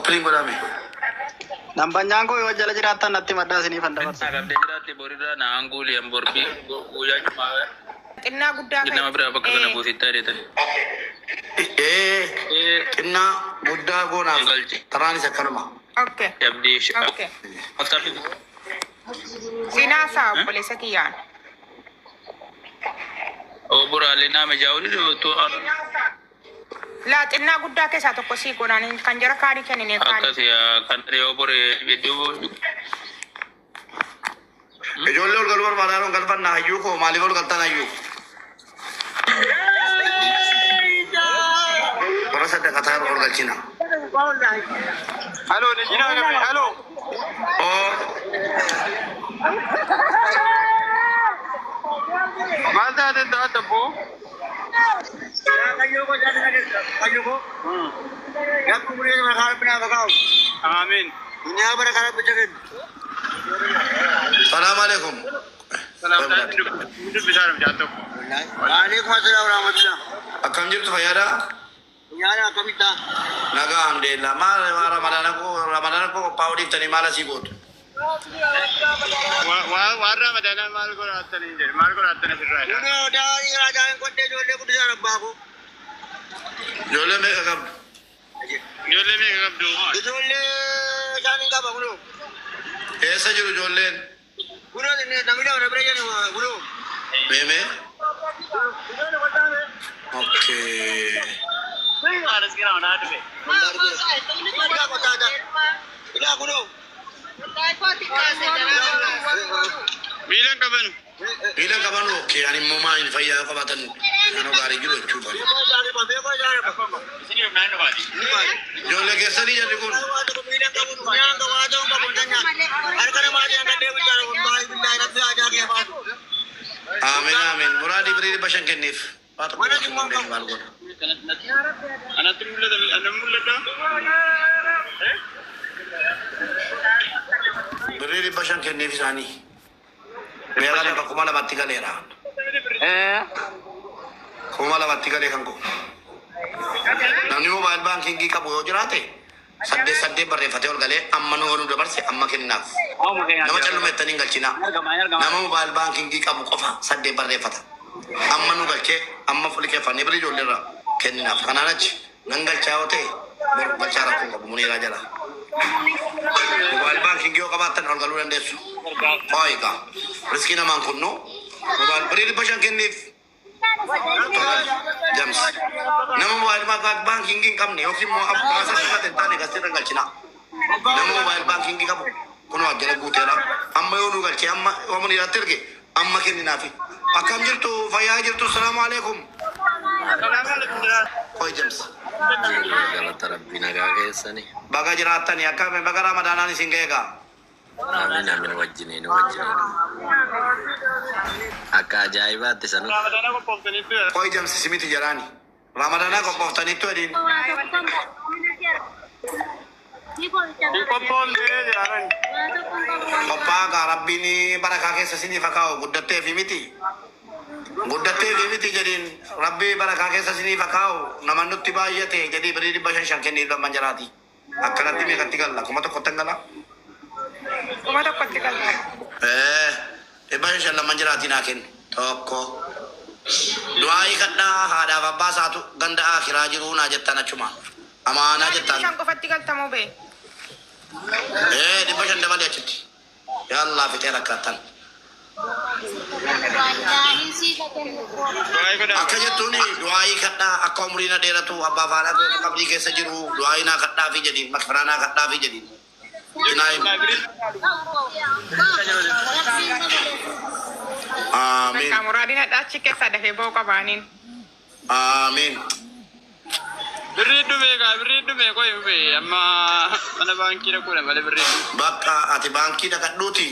Copy link godhame. Dambanyaan koo yoo jala jiraattan natti maddaa isiniifan dabarsa. Qabdee jiraatte borirraa na aanguuli an borbii guyyaa jumaa Xinnaa guddaa nama biraa bakka kana buusitti adeetan. Ee xinnaa guddaa goonaaf Galchi. taraanis akkanuma. Okay. Abdii Okay. Sinaa isaa obboleessa kiyyaan. Oburaalee nama jaawuli tu Laa xinnaa guddaa keessaa tokko sii godhaan kan jara kaanii kennine kaanii. akkasi kan yoo bore iddoo Ijoollee ol galuu barbaadan ol galfanna hayyuu koo maaliif ol galtan hayyuu? Warra saddaqataa ol galchina. Halo, ni jina kami. Halo. Oo Maal taate taate bo? Amin. Salaam alaikum. Salam taate dubbisaa dha tokko. Akkam jirtu fayyaadha? Nagaa alhamdulillah. Maal ramadaana koo ramadaana koo qophaa'uu dhiiftanii maal asii gootu? Waan ramadaanaa maal godhattanii jedhe maal godhattan asirraa jedha. Ijoollee meeqa qabdu? Ijoollee meeqa qabdu? Eessa jiru ijoolleen? Meemee? Okay. Miilan qaban. Miila qaban okay. Ani immoo maal fayyaa qabaatan naannoo gaarii jiru jechuudha. Ijoollee keessanii jarri kun amiin amiin. Muraadii birii 500 kenniif. Waa tokko gochuu hin dandeenyu maal godha? Anatti mul'ata anatti mul'ata. Birrii 500 kenniif isaanii. Meeqa lafa 2000tti galeera. 2000tti galee kan koo. Namni mobile baankingii qabu yoo jiraate saddeet saddeet barreeffatee ol galee amma nu nu dabarse amma kenninaaf. Nama calluma jettanii hin galchinaa. Nama mobile baankingii qabu qofa saddeet barreeffata. Amma nu galchee amma liqeeffannee birrii ijoollee irraa kenninaaf. Kanaan achi nan galchaa yoo ta'e boru galchaa rakkoo qabu muniiraa jala. Mobile baankingii yoo qabaattan ol galuu dandeessu. Ho'i gaa. Riskii namaan kunnu mobile birrii 500 kenniif. Jams. Nama mobile baankingii hin qabne yookiin immoo abbaa isaa sifate hin taane gastii irra galchinaa. Nama mobile baankingii qabu kunoo ajjala guuteera. Amma yoo nu galchee amma yoo muniiraatti erge amma kenninaafi. Akkam jirtu fayyaa jirtu salaamu alaikum. Ho'i Jams. Galata rabbii nagaa keessanii. Baga jiraattanii akkam baga ramadaanaan isin ga'e gaa. Amiin amiin wajjiniin wajjiniin. Akka ajaa'ibaatti sanu. Ramadaanaa qophooftaniitu. Ho'i Jams simiti jedhaani. Ramadaanaa qophooftaniittu jedhiin. Hin qophoofne jedhan. Qophaa gaa rabbiin barakaa keessa isiniif haa kaa'u guddattee fi miti. Guddattee fi miti jedhiin rabbii barakaa keessa isiniif haa kaa'u nama nutti baay'ate jedhii birrii 500 kenniif lamman jalaati. Akkanatti meeqatti galla? 1000tti gala. 1000tti galta. 500 lamman jiraatii naa kenni. Tokko. Du'aayii kadhaa haadhaaf abbaa isaatu ganda akiraa jiruu naa jettan achuma. Amaanaa jettan. 500 qofatti galtamoo bee? 500 dabalee achitti. Yallaa fixee rakkaattan. Akka jettuun du'aayii kadhaa akka umriin na dheeratu abbaa fi haadha koo qabrii keessa jiru du'aayii naa kadhaa fi jedhiin makfiraa naa kadhaa fi jedhiin. Cinaa himu. Amiin. Bakka muraadiin hadhaa achi keessaa dafee ba'uu qabaaniin. Amiin. Birrii dhumee kaa birrii dhumee qoy dhumee amma mana baankii dhaquudha malee birrii dhume. Bakka ati baankii dhaqadhuuti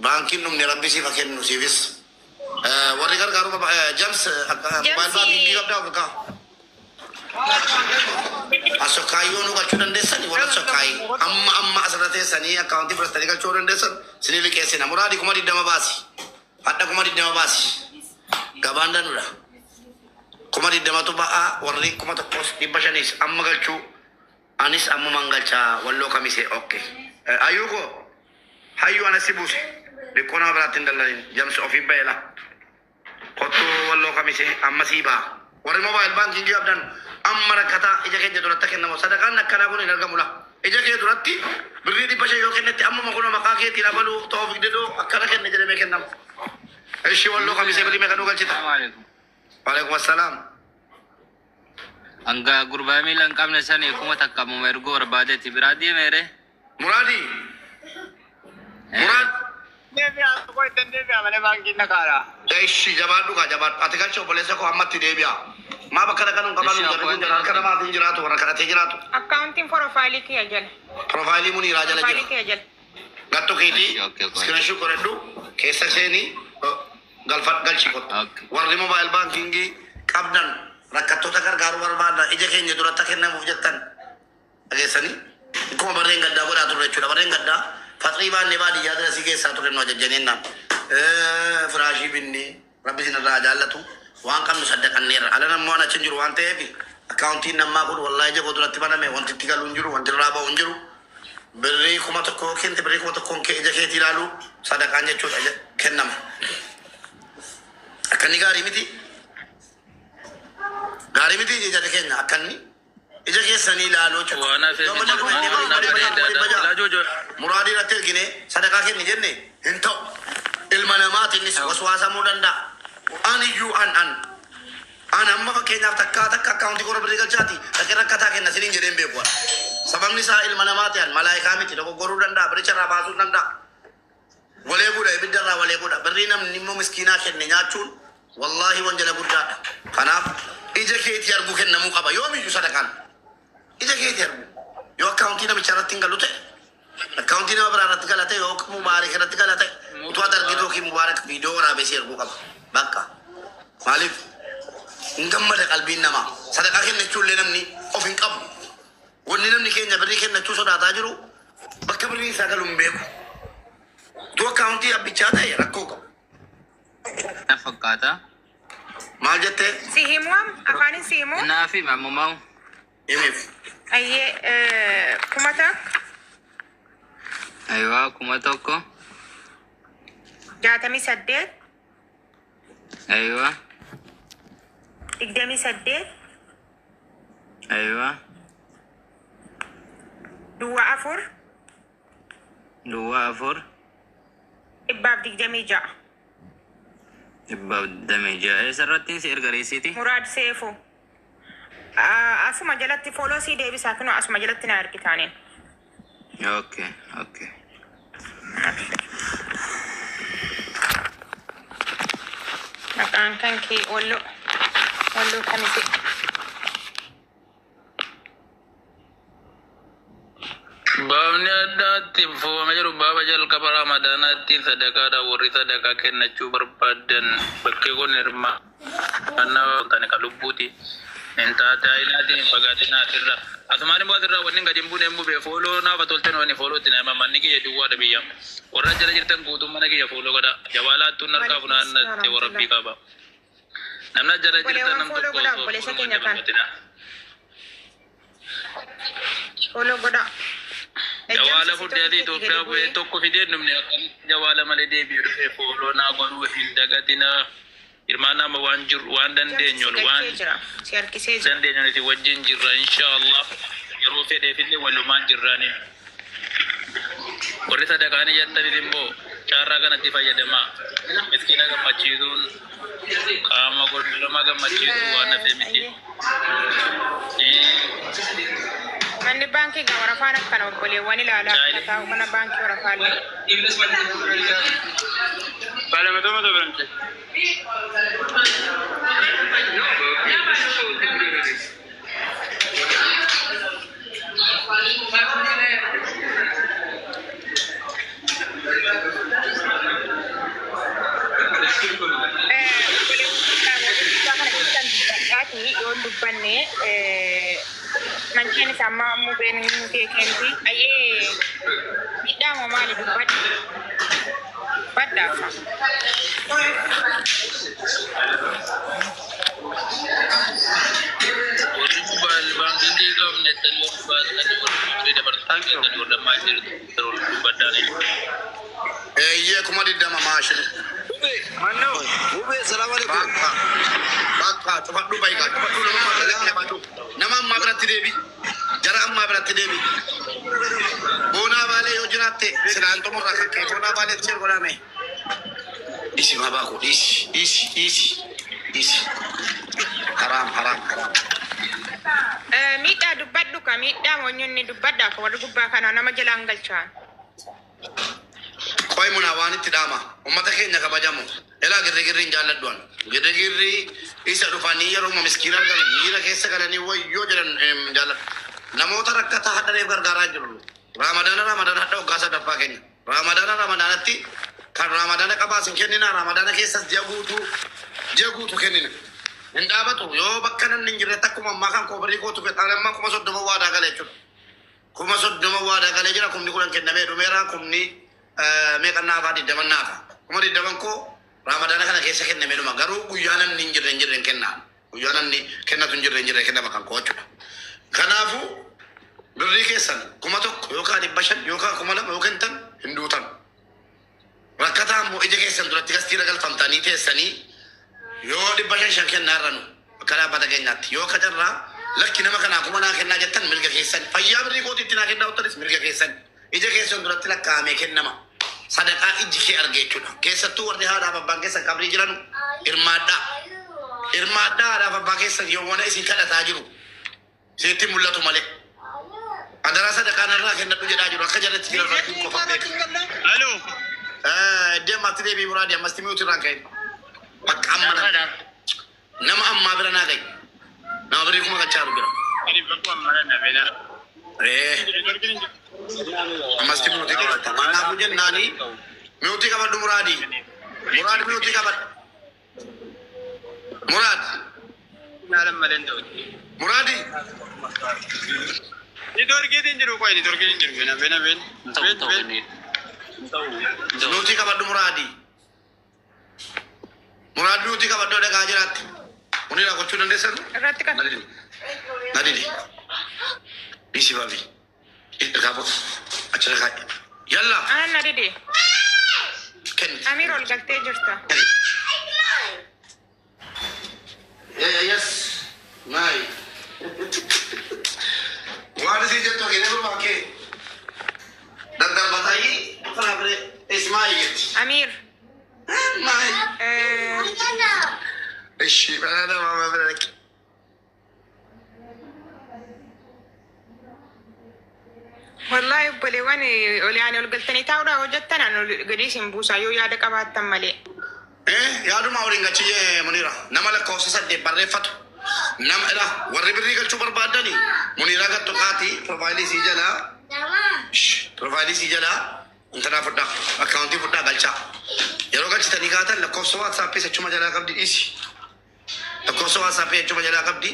baankiin dhumne rabbi siif haa kennu siifis. Warri gargaaru Jams mobile Jamsi. baankingii qabdaa of harkaa. Asokaayyoo nu galchuu dandeessani warra asokaayi amma amma asirra teessanii akkaawuntii fudhatanii galchuu dandeessan sinii liqeessina. Muraadii 20,000 baasi. Hadha 20,000 baasi. Gabaan danuudha. 20,000tu ba'aa warri 1,500s amma galchuu. Anis ammumaan galchaa Walloo Kamisee okay. Hayyuu koo hayyuu anasi buuse. Diqqoo nama biraatti hin dallalin. Jamsi ofii ba'eela. Kottuu Walloo Kamisee amma sii ba'a. Warri mobile banking qabdan amma rakkataa ija keenya duratti kennamu. Sadaqaan akkanaa kun hin argamu la. Ija kee duratti birrii 500 yoo kennetti ammuma kun maqaa keetiin abaluu Toofiq Didoo akkana kenne jedhamee kennama. Ishi Walloo Kamisee birrii meeqa nuu galchita? Assalamu alaikum. Waalaikum assalaam. Hanga gurbaa miila hin qabne sanii 1000 ammuma erguu barbaadeeti biraa deemeere. Muraadi. Muraad. Deebi'a koo ittiin deebi'a mana baankiin naqaadha. Ishi jabaadhu kaa jabaadhu. Ati galcha obboleessa koo ammatti deebi'a. Maa bakka dhaqan hin qaban Ishi jarri kun jara harka namaatiin jiraatu warra kadhatee jiraatu. Akkaawuntiin profaayilii kiyya jala. Profaayilii Muniiraa jala Profaayilii jira. kiyya jala. Gattu keetii Ishi okay koo. screenshot godhadhu keessa seenii galfa galchi kottu. Okay. Warri mobile banking qabdan rakkattoota gargaaruu barbaadan ija keenya duratti kennamuuf jettan dhageessanii akkuma barreen gaddaa godhaa turre jechuudha. Barreen gaddaa faxrii baannee baadiyyaa dirasii keessaa turre nu ajajjaniin naan firaashii binnee rabbi isin irraa jaallatu waan qabnu saddaqanneerra. Ala nammoo waan achi hin jiru waan ta'eef akkaawuntiin nammaa kun wallaahi ija koo duratti baname wanti itti galu hin jiru wanti irraa ba'u hin jiru. Birrii 1000 kente birrii 1000n kee ija keetii ilaalu sadaqaan jechuudha kennama. Akka inni gaarii miti. Gaarii miti ija keenya akka inni ija keessanii ilaaluu jechuudha. Waan hafe Yoo mana kuma dhibba kuma dhibba ja'a kuma dhibba ja'a. Muraadii irratti ergine sadaqaa kenni jenne hin ta'u. Ilma namaati innis waswaasamuu danda'a. An iyyuu an an. An amma fakkeenyaaf takkaa takka akkaawuntii koora birrii galchaati dhaqee rakkataa kenna siniin jedhee hin beeku. Sababni isaa ilma namaati an malaayikaa miti dogoggoruu danda'a biricha irraa baasuu danda'a. Walee godha ibidda irraa walee godha. Birrii namni immoo miskiinaa kenne nyaachuun wallaahi wanjala guddaadha. Kanaaf ija keetii arguu kennamuu qaba yoomiyyuu sadaqaan. Ija keetii argu. Yoo akkaawuntii namichaa irratti hin galu ta'e akkaawuntii nama biraa irratti gala ta'e yoo Mubaarak irratti gala ta'e utuu ati argitu yookiin Mubaarak viidiyoo waraabee si erguu qaba. Bakka. Maaliif hin gammada qalbiin namaa. Sadaqaa kennachuu illee namni of hin qabu. Wanni namni keenya birrii kennachuu sodaataa jiru bakka birriin isaa galu hin beeku. Utuu akkaawuntii abbichaa ta'e rakkoo qabu. Na fakkaata. Maal jettee? Si himuu am afaanin si himuu? Naaf hima ammumaa. Himiif. Ayyee 1000. Aywa 1000. 68. Aywa. 28. Aywa. 04. 04. 126. 126. Eessarratti si erga reessiiti? Muraad Seefuu. Asuma jalatti follow sii deebisaa kunoo asuma jalatti na argitaaniin. Okay, okay. Maqaan kan kee Walloo Walloo Kamisee. Baabni addaatti fuufamee jiru baaba jalqaba Ramadaanaatti sadaqaadha warri sadaqaa kennachuu barbaadan bakkee kun hirmaannaa tani kan lubbuuti. Hin taate ayinaatiin hin fagaatin asirra. Asumaan immoo asirraa wanni gadi hin buune hin bube follow naafa tolteen wanni follow itti nama manni kiyya duwwaadha biyya. Warra jala jirtan guutuun mana kiyya follow godha. Jabaalaattuun harkaa funaannatte warabbii qaba. Namni jala jirtan Obboleewwan nam follow tokko godhaa osoo obboleessa follow keenya kan. godhatina. Follow godhaa. Jawaala Ejjamsi si fudhee tokkitti gadi Itoophiyaa bu'ee bu'ee. tokko fidee dhumne akkamitti jawaala malee deebi'ee dhufee follow naa godhuu hin dagatinaa. Hirmaannaa amma waan jiru waan Ejjamsi si dandeenyuun waan galchee jira. Si harkisee jira. dandeenyuun isin wajjin jirra inshaallah. Yeroo fedheefillee walumaan jirraani. Warri sadaqaan iyyattanis immoo carraa kanatti fayyadamaa. Miskiina gammachiisuun qaama godhama gammachiisuun waan hafee miti. Ayyee. Manni baankii gaa warafaan akkana obboleewwan ilaalaa akka taa'u mana baankii warafaa illee. Baala mato biramte. Obboleewwan kana keessan dubbadhaati yoo dubbanne mancheen isaa amma mubeen beekenti ayyee miidhaa moo maali dubbadhu badhaafa. Warri mobile banking qabne jettanii warri baasanii warri birrii dabartan jettanii warri ammaa jirtu dubbadhaan. Eeyyee, 20,000 maashin. Mubee, salaam alaikum. Bakka. Bakka cufadhu baay'ee cufadhu, nama ammaa biratti deebi'u. Nama ammaa biratti deebi. Jara ammaa biratti deebi. Boonaa baalee yoo jiraatte silaan xumurraa kan ka'e boonaa baalee share godhame. Dhiisi baabaa koo, dhiisi, dhiisi, dhiisi, dhiisi. Haraam, haraam, haraam. Miidhaa dubbadhu ka miidhaa moonyonni dubbadha ka warri gubbaa kana nama jalaan galchaan. Qoy munaa waan itti dhaama. Uummata keenya kabajamu. Elaa, girrigirri hin jaalladhu an. Girrigirri isa dhufanii yeroo miskiina argan miira keessa galanii wayyoo jedhan hin jaalladhu. Namoota rakkataa hadhareef gargaaraa jiru. Raamadaana Raamadaana hadha waggaa sadaffaa keenya. Raamadaana Raamadaanatti kan Raamadaana qabaas hin kennina. Raamadaana keessas ji'a guutuu, ji'a guutuu kennina. Hin dhaabatu yoo bakka namni hin jirretti akkuma ammaa kan koobirii kootu fedhaan ammaa 30,000 waadaa gala jechuudha. 30,000 waadaa galee jira, 10,000 kennamee dhumeera, kumni meeqa naafaa, 20 naafa. 20,000 koo Raamadaana kana keessa kennamee dhuma, garuu guyyaa namni hin jirre hin jirre hin kennaa. Guyyaa namni kennatu hin jirre hin jirre kennama kan koo jechuudha. Kanaafuu birrii keessan 1,000 yookaan 500 yookaan 2,000 yookaan tan hin duutan. Rakkataa immoo ija keessan duratti gastiira galfamtanii teessanii yoo dhibba shan shan kennaa irra nu akka dhaabbata keenyaatti yoo kacarraa lakki nama kanaa kuma naa kennaa jettan mirga keessan, fayyaa birrii kootiitti naa kennaa uttanis mirga keessan, ija keessan duratti lakkaa'amee kennama. Sadaqaa ijji kee arge jechuudha. Keessattuu warri haadhaaf abbaan keessan qabrii jiran hirmaadhaa. Hirmaadhaa, haadhaaf abbaa keessan yoowwana isin kadhataa jiru. Isinitti mul'atu malee. Adaraa sadaqaa narraa kennadhu jedhaa jiru akka jalatti jiran rabbiin qofa beeka. Alo. Iddoo ammaatti deebii muraadii ammasti mi'uutu irraan ka'e. Bakka amma nama ammaa bira naa ga'i. Nama birrii kuma galchaa jiru bira. Ani bakka amma na bena. Ammasti mute qabadha. Kanaafuu jennaani mute qabadhu muraadii. Muraad, mute qabadhu. Muraad. Naalan malee hin ta'u. Muraadii. Niitoorkiitiin jiru qoy, niitoorkiitiin jiru, bena bena ben. Ta'u ta'u inni. Mute qabadhu muraadii. Muraad, mute qabadhu dhagaa jiraatti. Munira gochuu dandeessan? Irratti kan. Na didi. Dhiisi baabi. Irraa bu'u. Achirra kaa'i. Yalla. Anan na dide. Kenni. Amiir, ol galtee jirta. Yes. Maay. Waan isin jettu kee nama kee. Daddarbatanii kana bire Ismaa'il jetti. Amiir. Maay. Ishi bana nama bira dhaqi. Wallahi obboleewwan ol yaani ol galtanii taa'uudhaa hojjettan an ol gadi isin buusaa yoo yaada qabaattan malee. Yaaduma waliin galchiyyee Munira nama lakkoofsa 8 barreeffatu. Nama ila warri birrii galchuu barbaadani Muniraa gattu qaati profile sii jalaa, profile sii jalaa intanaa fudhaa, account fudhaa galchaa. Yeroo galchitanii kaatan lakkoofsa WhatsAppii achuma jalaa qabdi, dhiisi. Lakkoofsa WhatsAppii achuma jalaa qabdi.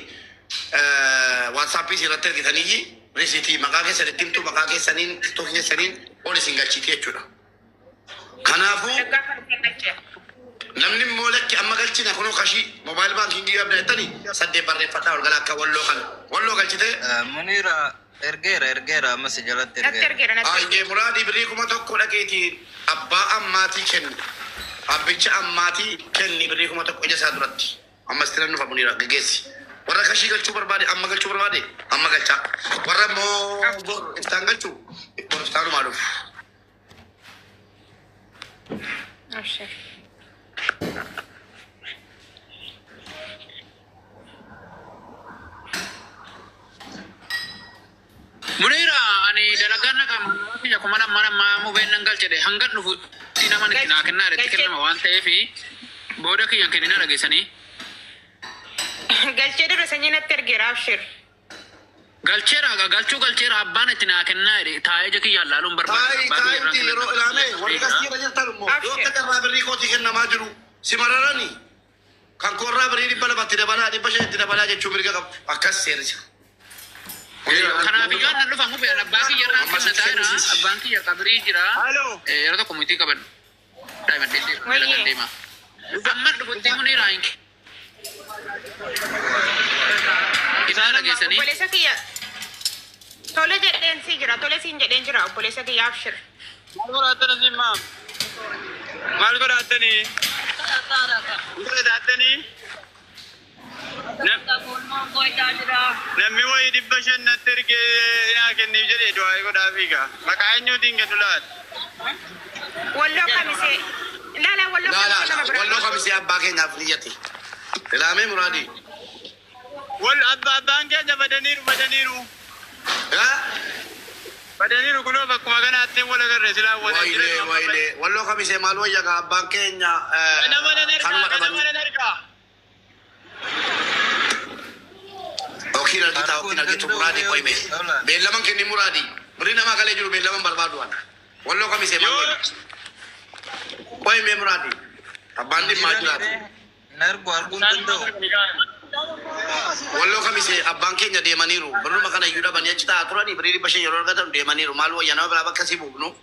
WhatsAppii irratti ergitanii receipt maqaa keessanitti himtu, maqaa keessaniin, TikTok keessaniin ol isin galchiti jechuudha. Kanaafuu Dhaggaa kan kennachee. namni immoo lakki amma galchina kunoo kashii mobile banking qabda jettanii 8 barreeffadhaa ol gala akka walloo kana. Walloo galchitee. Munira, ergeera, ergeera, ammas jalatti Natti ergeera. ergeera, natti Ayyee ergeera. muraadii birrii 1,000 dhageetii abbaa ammaatii kenni. Abbicha ammaatii kenni birrii 1,000 ija isaa duratti. Ammas tiran nufa Muniira geggeessi. Warra kashii galchuu barbaade amma galchuu barbaade amma galchaa. Warra immoo bor iftaan galchuu bor iftaanumaa dhufu. Abshir. Munira, ani dalagaan na qaama kiyya 2,000 mubeen nan galchedhe hanga dhufutti nama itti naa kennaa itti kennama waan ta'eef booda kiyyan kennina dhageessanii. Galchee dura sanyii natti ergeera, abshir. Galcheera, galchuu galcheera, abbaan itti naa kennaa jedhe taa'ee ija kiyyaan laaluun barbaada. Taayi Abbaa kiyya irraan taayitti yeroo kenna. ilaame warri gastiirra jirtan immoo yoo akka carraa birrii kootii kennamaa jiru si mararani kan koorraa birrii 200tti dabalaa, 500tti dabalaa jechuu mirga qabdu, akkas seerisa. Kanaaf iyyuu annan dhufa mubeen abbaa kiyya irraan Amma kenna taa'eera. sitti Abbaan kiyya qabrii jira. Halo. Yeroo tokko mutii qaban. Daa'ima dalagaan deema. Amma dhufutti Muniira hin Isaan dhageessanii. Obboleessa kiyya tole jedheen si jira, tole siin jedheen jira, obboleessa kiyya abshir. Maal godhaattan isin maam? Maal godhaattanii? Godhaattanii? Namni wayii 500 natti ergee naa kenniif jedhee du'aa godhaa fiiga. Maqaa eenyuutiin kennu laata? Walloo kamisee. Laala walloo Laa kamisee nama laa biraa. walloo kamisee abbaa keenyaaf niyyate. Ilaamee Muraadii. Wal abbaan keenya badaniiru badaniiru. Badaniiru kunoo bakkuma kanaatti wal agarre silaa wal Waylee waylee walloo kamisee maal wayya gaa abbaan keenya Nama nan kanuma argaa nama dhabanii. nan argaa. Okiin argita okiin argitu Muraadii qoyme. Beellaman kenni Muraadii. Birrii namaa galee jiru beellaman barbaadu waan. Walloo kamisee maal wayya? Qoyme Muraadii. Abbaan dhimmaa jiraatu. Nargu arguun danda'u. Walloo kamisee abbaan keenya deemaniiru. Birruma kana iyyuu dhabanii achi taa'aa turanii birrii 500 yeroo argatan deemaniiru. Maal wayya nama biraa bakka sii buufnu.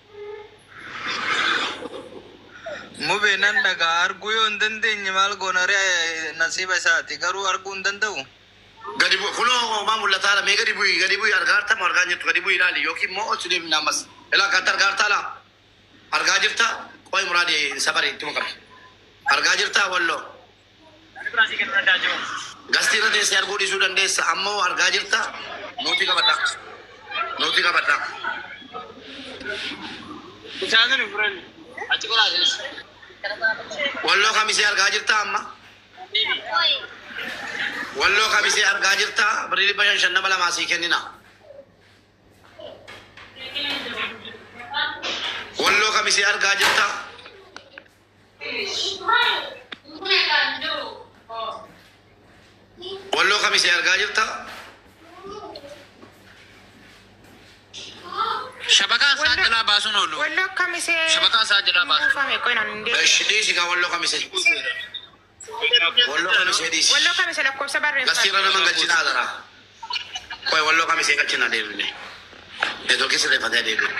Mubee nan dhagaa arguu yoo hin dandeenye maal goona ree nasiiba isaati garuu arguu hin danda'u. Gadi bu'i kunoo maa mul'ataadha mee gadi bu'i gadi bu'i argaa jirta moo argaa hin jirtu gadi bu'i ilaali yookiin immoo ol si deemna ammas. Ilaa akkatti argaa jirtaa laa? Argaa jirta? Qoy Muraadii hin safari ittuma qabi. Argaa jirtaa walloo? Gastii irra teessee arguu dhiisuu dandeessa ammoo argaa jirta? Nootii qabadha. Nootii qabadha. Isaan sun hin furanne. Walloo kamisee argaa jirta amma? Walloo kamisee argaa jirta? Birrii 500 nama lamaa sii kennina. Walloo kamisee argaa jirta? Walloo kamisee argaa jirta? Shabakaan isaa jalaa baasuun oolu. Walloo kamisee. Shabakaan isaa jalaa baasuun. Buufame qoy naan hin deemu. Eshi dhiisi gaa walloo kamisee. Walloo kamisee dhiisi. Walloo kamisee lakkoofsa Gastii irra barreeffame. nama galchinaa dara. Qoy walloo kamisee galchinaa deebine. Neetwoorkii sirreeffatee deebine.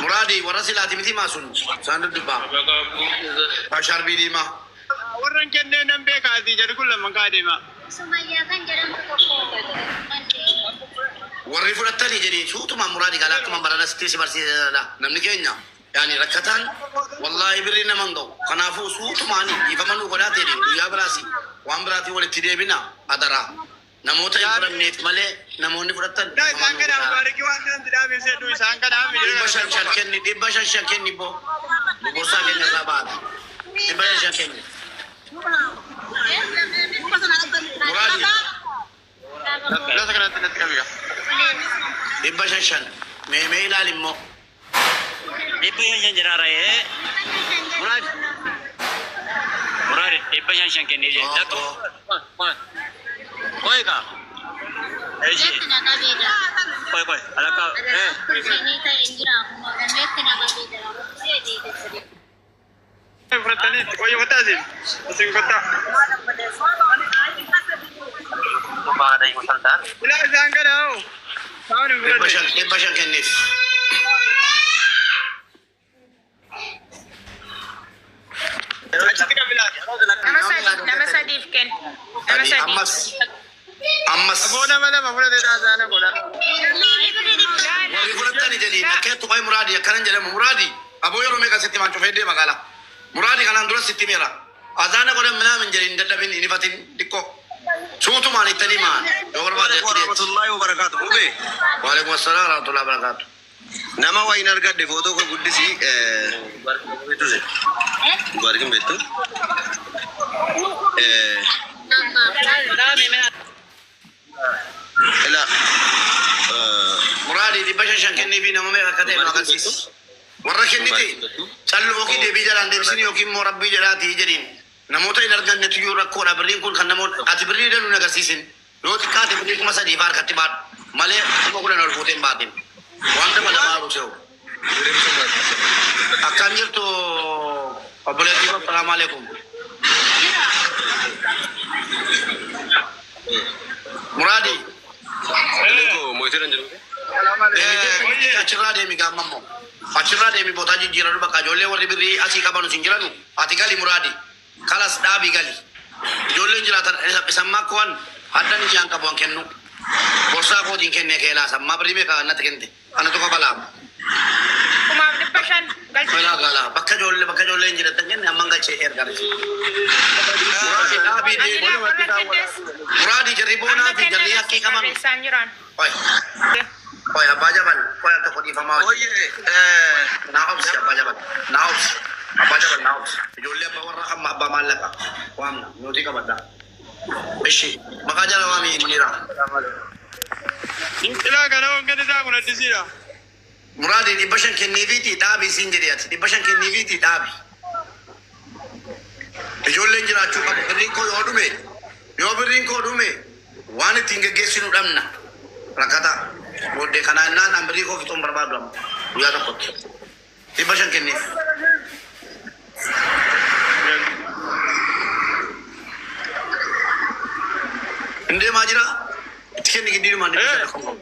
Muraadii warra silaati miti maasun isaan duddubbaa. Shaarbii diimaa. Warra hin kennee nan beekaati jedhu kun lamman kaa deema. Sumayyaa kan jedhamtu tokko Warri fudhatanii jedhii suutumaan Muraadii galaa akkuma barana sitti si barsiisedha. Namni keenya yaani rakkataan wallaahi birrii nama hin ga'u. Kanaafuu suutumaan dhiifama nuu godhaa ta'e guyyaa biraasi waan biraatiin walitti deebina adaraa. Namoota hin fudhanneef malee namoonni fudhatan Daa isaan kanaaf baarikii waan ta'an dhaabee seetu isaan kanaaf 500 kenni 500 kenni boo gorsaa keenya irraa baata. 500 kenni. Muraadii Lafa kanatti natti qabiga. 500 mee mee ilaali immoo. 500 jira ra'ee. Muraad. Muraad 500 kennee jira. Tokko. Qoy kaa. Eeshi. Meetti na qabeedha. Qoy qoy. Alakka. Kurfiinii ta'e hin jira. Meetti na qabeedha. Fudhatanii qoy kottaa isin. Isin kottaa. Ilaa isaan kana hoo. Isaan hin Dhibba fudhanne. shan 500 kenniif. Achitti qabilaa. Nama sadiif kenni. Nama Sadii sadii. ammas ammas Aboo nama lama fudhatee dhaasaana godha. Laala. warri fudhatanii jedhii akkeettu qoy Muraadii akkanan jedhamu Muraadii aboo yeroo meeqa sitti maan cufee deema magaalaa Muraadii kanaan dura sitti meera azaana godhan minaamin jedhin hin dadhabin hin ifatin xiqqoo suutumaan ittanii maan yoo barbaade achi deetti. Warahmatullahi wabarakatuh. Mubee Waalaikum assalaam warahmatullahi wabarakatuh. nama wayin argadhe footoo koo guddisii beektu Mubaarakin beektu. Ila Muraadii 500 kennii fi nama meeqa akka ta'e nu agarsiisi. Warra kennite callu yookiin deebii jalaan deebisini yookiin immoo rabbii jedhaatii jedhiin. Namoota hin argannetu iyyuu rakkoodha birriin kun kan namoota ati birrii danuu hin agarsiisin. Yoo xiqqaate birrii 3000 fa'aa harkatti baadhu malee 10,000 ol fuutee hin baatin. Waan dabalamaa ruseewu. Akkam jirtu obboleettii koo salaamu alaikum. Muraadii deemitee achirraa deemi gaamma immoo. Achirraa deemi bootaa jijjiiranu bakka ijoollee warri birrii asii qabanu sin jiranu ati gali Muraadii. Kalas dhaabii gali. Ijoolleen jiraatan isammaa akka waan haddan ishaan qabu waan kennu. Borsaa kootiin kennee keelaa sammaa birrii meeqa natti kennite. Ana tokko balaa. 1500 galchi. Galaa galaa bakka ijoollee bakka ijoolleen jiraatan kenne amman galchee ergaa. Muraadi dhaabii Ani deemu. laa warra kennes Muraadi jarri boonaa amma fi jarri kennan haqqii qaban. barreessaan jiran. Oi oi abbaa jabal oi al tokko dhiifamaa wajjin. Oye, Naa obsi abbaa jabal naa obsi abbaa jabal naa obsi. Ijoollee abbaa warra amma abbaa maallaqa waamna nuti qabadha. Ishi maqaa jala waamii Muniira. Ilaa kana hongen isaa kun addisiidha. Muraadi 500 kenniifiitii dhaabi siin jedhe ati 500 kenniifiitii dhaabi. Ijoolleen jiraachuu qabu birriin koo yoo dhume yoo birriin koo dhume waan ittiin geggeessinu dhabna. Rakkata booddee kanaa innaan an birrii koo fixuun barbaadu amma guyyaa tokkotti. 500 kenniif. Hin deemaa jira itti kenni giddiinumaan 500 kan qabu.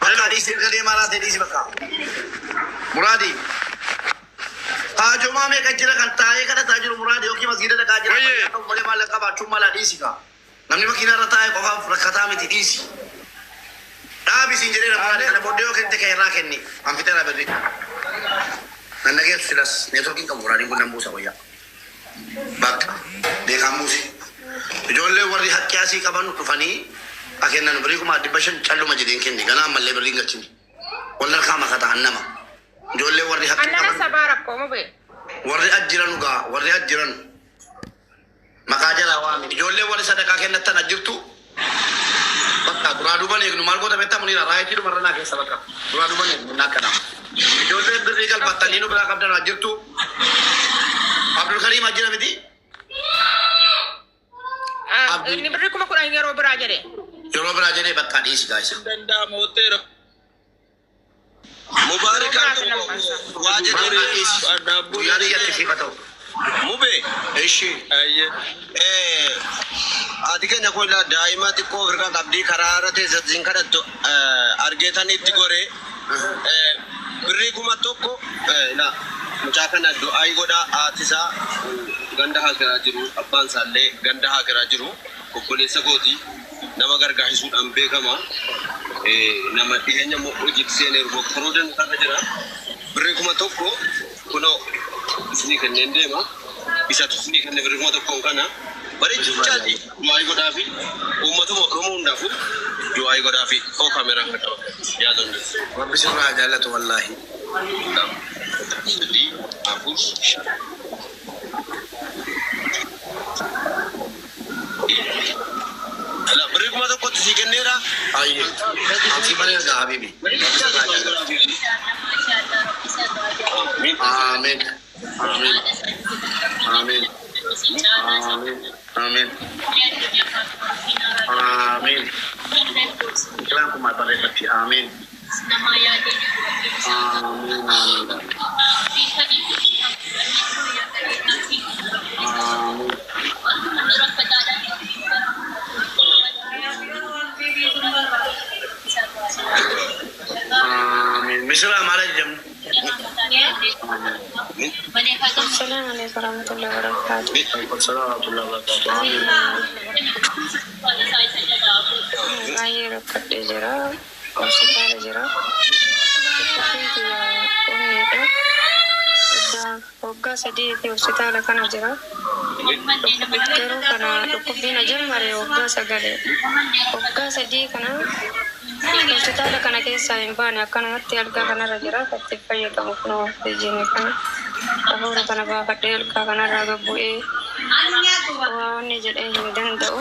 Bakka dhiisi erga deemaa laatee dhiisi bakka. Muraadi. Haajomaa meeqa jira kan taa'ee kadhataa jiru Muraadi yookiin masgiida dhaqaa jira. Wayye. Malee maallaqa qabaachuun mala dhiisi kaa. Namni makiinaa irra taa'e qofaaf rakkataa miti dhiisi. Dhaabi siin jedheera Muraadi kana booddee yoo kennite kan irraa kenni. An fixeera birri. Nan dhageessu silas neetworkiin qabu Muraadiin kun nan buusa wayyaa. Bakka beekaan buuse. Ijoollee warri haqqi asii qaban dhufanii akennan birrii 5,500 calluma jedheen kenne ganaa ammallee birrii hin galchine. Wal harkaa makataa nama. Ijoollee warri haqqi Annana qaban sabaa rakkoo mubee. warri ajjiran dhugaa warri ajjiran maqaa jalaa waami. Ijoollee warri sadaqaa kennattan ajjirtu bakka duraa duuban eegnu maal goota beektaa Muniira raayitii dhumarra naa keessa bakka duraa duuban eegnu naa akkana. Ijoolleen birrii galfattanii nu biraa qabdan ajjirtu. Abdulkariim ajjira miti. Abdii. Inni birrii 10,000 yeroo biraa jedhe. Yeroo biraa jedhee bakka dhiisi gaayisa. Danda'amu hoteera. Mubaarakaan tokko waa Bakka jedhee dhiisi. Guyyaa dhiyyatti siif haa ta'u. Mube, Ishi. Ayyee. haati keenya kun daa'ima xiqqoo ofirraa qabdii karaa irra teessatti siin kadhattu argeetan itti goree birrii 1,000 la mucaa kana du'aa godhaa haati isaa ganda haakiraa jiru abbaan isaallee ganda haakiraa jiru obboleessa kooti nama gargaarisuudhaan beekama nama dhiyeenya hojiitti seeneeru mokkoruu danda'aa jira birrii 1,000 kunoo isinii kenneen deema isatu isinii kenne birrii 1,000 kana bareechichaati du'aa godhaafi uummatuma Oromoo hundaafuu du'aa godhaafi oo kaameraan kan qaba yaadonni. Rabbi sirraa jaallatu wallaahi. 2, 3, 4, 5. Birrii 1,000tti sii kenneera. Ayyee. Ansi malee ergaa habibi. Rabbi sirraa jaallatu. Amiin. Amiin. Amiin. Amiin. Amiin. Amiin. Biqilaan kun maal barreeffatti? Amiin. Amiin. Amiin. Amiin. Amiin. Misira maal jedhamu? السلام عليكم ورحمة الله وبركاته. Waalaikumsalam warahmatullahi wabarakatuh. Amiin. Baay'ee rakkadhee jira. Hospitaala jira. Dhukkubbiin kiyya onneedha. Waggaa sadiitti hospitaala kana jira. Garuu kana dhukkubbiin na jalmare waggaa sagalee. Waggaa sadii kana hospitaala kana keessaa hin baane akkanumatti algaa kanarra jira. Katti fayyadamu kun oksijiinii kana. Hafuura kana baafadhee algaa kanarraa gad bu'ee waa wanni jedhee hin danda'u.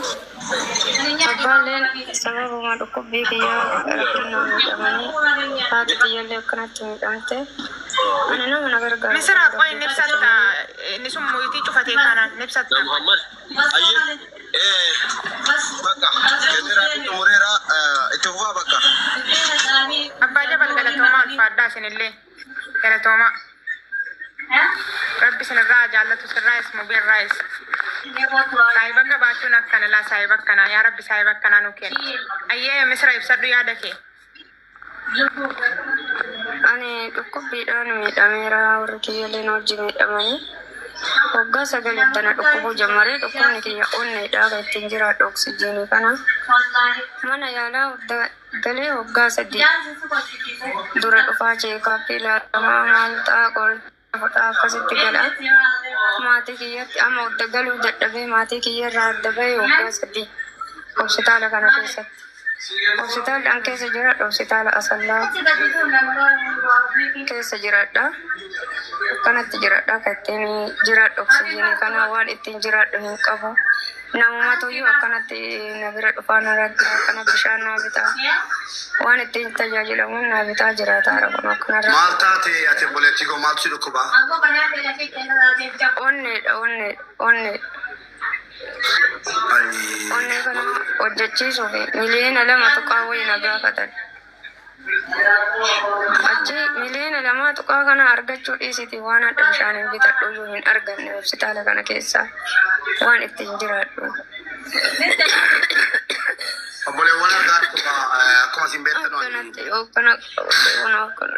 Abbaalleen sababuma dhukkubbii kiyyaa rakkinaan miidhamanii haati kiyyallee akkanatti miidhamte. Ani nama na gargaaru. Misira qoy ni ibsatta inni sun moyitii cufatee kaanaan ni ibsatta. Muhammad, ayyee, bakka kenneeraa fi xumureeraa itti fufaa bakka. Abbaa jabal galatoomaa ulfaadhaa isinillee galatoomaa. Rabbi isinirraa jaallatu sirraayis mubeerraayis. Saahiba qabaachuun akkana laa saahiba akkanaa yaa Rabbi saahiba akkanaa nu kenna. Ayyee Misira ibsadhu yaada kee. Ani Ani dhukkubbiidhaan miidhameera, warri kiyyaaleen hojii miidhamanii. Waggaa 9tti na dhukkubuu jammaree, dhukkubni kiyya onneedha, kan ittiin jiraadhu oksijiinii kana. Mana yaalaa galee waggaa 3 dura dhufaa check-upii ilaalamaa, maal ta'a, qoricha fudhaa akkasitti gala. Maatii kiyyatti amma adda galuu dadhabee, maatii kiyya irraa adda bahee waggaa 3 hospitaala kana keessatti. Hospitaalli an keessa jiraadhu hospitaala Asallaa keessa jiraadha. Akkanatti jiraadha, kan ittiin jiraadhu oksijiinii kana, waan ittiin jiraadhu hin qabu. Namumatu iyyuu akkanatti na bira dhufaa, na ragaa, akkana bishaan naa bitaa. Waan ittiin tajaajilamuun naa bitaa jiraataara kun akkanarra. Maal taate ati, obboleettii koo, maaltu si dhukkuba? Onneedha, onneedha, onneedha. Onnee kana hojjechiisuuf 2 miliyoona tuqaa wayii na gaafatan. Achi 2 miliyoona tuqaa kana argachuu dhiisiti, waan hadha bishaan hin bitadhu iyyuu hin arganne hospitaala kana keessaa waan ittiin jiraadhu. Obboleewwan argaa dhukkuba akkuma isin beektan. Akkanatti yoo kana kun akkana.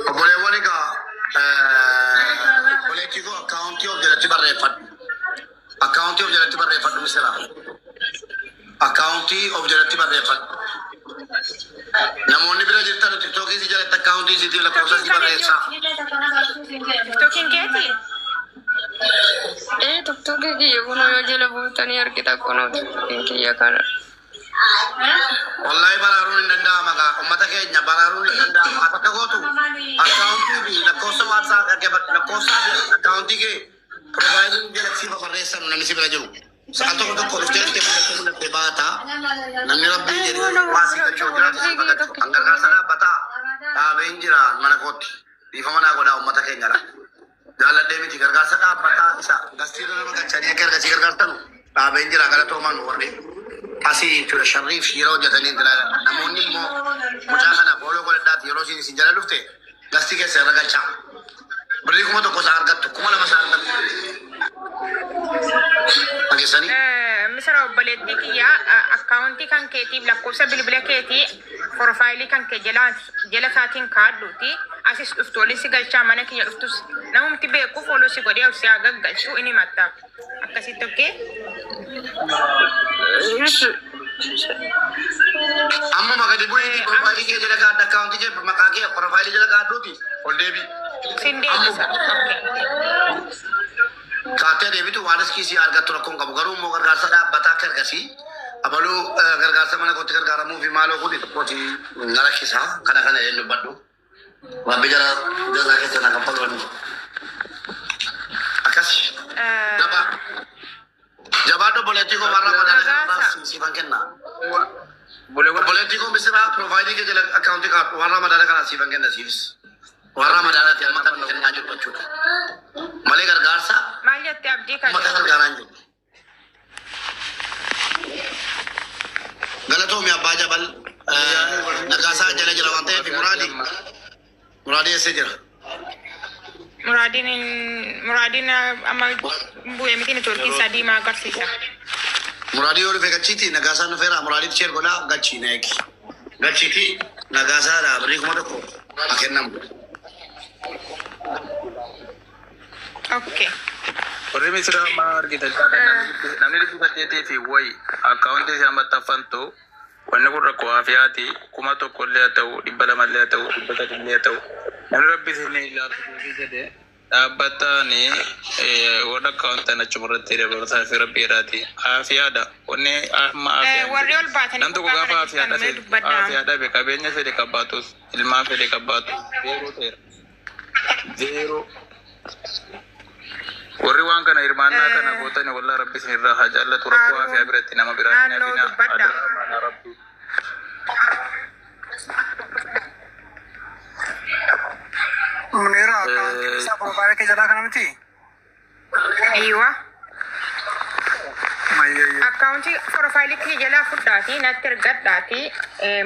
Obboleewwan, egaa obboleettii koo, akkaawuntii of jalatti barreeffadhu. Akkaawuntii of jalatti barreeffadhu, misira. Akkaawuntii of jalatti barreeffadhu. Namoonni bira jirtan tiktookii si jalatti akkaawuntii siitiif lakkoofsa si barreessaa. Tiktookiin keeti? Ee, tiktookii kiyya kunoo yoo jala buutanii argita, kunoo tiktookiin kiyya kana. Wallahi baraaruun hin danda'ama gaa, uummata keenya baraaruun hin danda'ama. Ati akka gootu akkaawuntii fi lakkoofsa WhatsApp, lakkoofsaa fi akkaawuntii kee profaayilii jalatti siif barreessan, namni si bira jiru. Sa'a tokko tokko dhuftee dhuftee mul'attee mul'attee baata. Namni rabbii jedhee waa sii galchuu jiraatu si galchu. Kan gargaarsa dhaabbataa dhaabeen jira mana kootti. Dhiifama naa godhaa, uummata keenyadha. Jaalladhee miti, gargaarsa dhaabbataa isa gastiirra nama galchanii akka ergasii gargaartanu dhaabeen jira. Galatoomaan warri asii jechuudha, sharriif shiira hojjetanii jira. Namoonni immoo mucaa kana follow godhadhaati, yeroo isin jala dhufte gastii keessa irra galchaa. Birrii 1000 isaa argattu, 2000 isaa argattu. Dhageessanii? Misira, obboleettii kiyya, akkaawuntii kan keetiif lakkoofsa bilbila keetii profaayilii kan kee jala jala isaatiin kaadhuuti. Asis dhuftu waliin si galchaa, mana kiyya dhuftus namumti beeku follow si godhee si haa gaggalchu, inni himatta. Akkasitti, okay? Amma gadi bu'iitii profaayilii kee jala kaadhu, akkaawuntii kee, maqaa kee profaayilii jala kaadhuuti ol deebi. Sin deebisa. Okay. Kaattee deebitu waan iskii si argattu rakkoon qabu, garuu immoo gargaarsa dhaabbataa akka ergasii abaluu gargaarsa mana kootti gargaaramuu fi maaloo kun tokkooti na rakkisa, kana kana een dubbadhu. Rabbi jara jazaa keessa na kaffaluu. Akkas. Jabaa. Jabaadhu, obboleettii koo, warra madaala kanarraa siifan kenna. Obboleettii koo misiraa, profaayilii kee jala akkaawuntii kaadhu, warra madaala kanaa siifan kenna siifis. Warra madaalaatti amma kan kennaa jiru jechuudha. Malee gargaarsa Maal jette, Abdii kan? uummata gargaaraa hin jiru. Galatoomi, abbaa jabal nagaasaa jala jira waan ta'eef. Muraadi, Muraadi eessa jira? Muraadiin amma bu'ee miti, networkiin isaa diimaa agarsiisa. Muraadii yoo dhufe galchiiti, nagaasaan dhufeera, muraadiitti share godhaa, galchii na eegi. Galchiiti, nagaasaadha, birrii 1000 haa kennamu. Okay. Warri Misiraa maal argitan, namni 800 fi wayi akkaawuntii isaa maxxanfantu, wanni kun rakkoo aafiyaati. 1000 illee haa ta'u, 200 illee haa ta'u, 300 illee haa ta'u, namni rabbi isin ilaaltu jedhe dhaabbataan warra akkaawuntan achuma irratti dabarsaa fi rabbi jedhaati aafiyaadha wanni amma aafiyaan. Warri ol baatanii Nam tokko gubbaa gaafa kana aafiyaa jirtan mee dhabe, dubbadhaa. aafiyaa dhabe, qabeenya fedhe qabaatus, ilmaan fedhe qabaatus, zeeroo ta'eera, zeeroo. Warri waan kana hirmaannaa kana gootani, wallaa rabbi isin irraa haa jaallatu. Rakkoo Haaruun aafiyaa biratti nama biraa hin naannoo hafina. dubbadhaa. Adaraa mana rabbi. Munira, akkaawuntiin isaa profaayila kee jalaa kana miti? Aywa. Mayyeeyye. Akkaawuntii profaayilii kiyya jalaa fudhaatii natti ergadhaatii,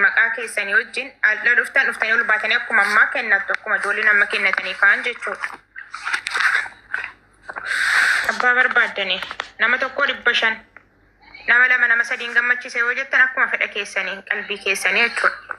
maqaa keessanii wajjin aldha dhuftan, dhuftanii ol baatanii akkuma ammaa kennattu, akkuma ijoolleen amma kennatanii kaan jechuudha. Abbaa barbaaddanii nama tokko 500, nama lama, nama sadiin gammachiise yoo jettan, akkuma fedha keessanii, qalbii keessanii jechuudha.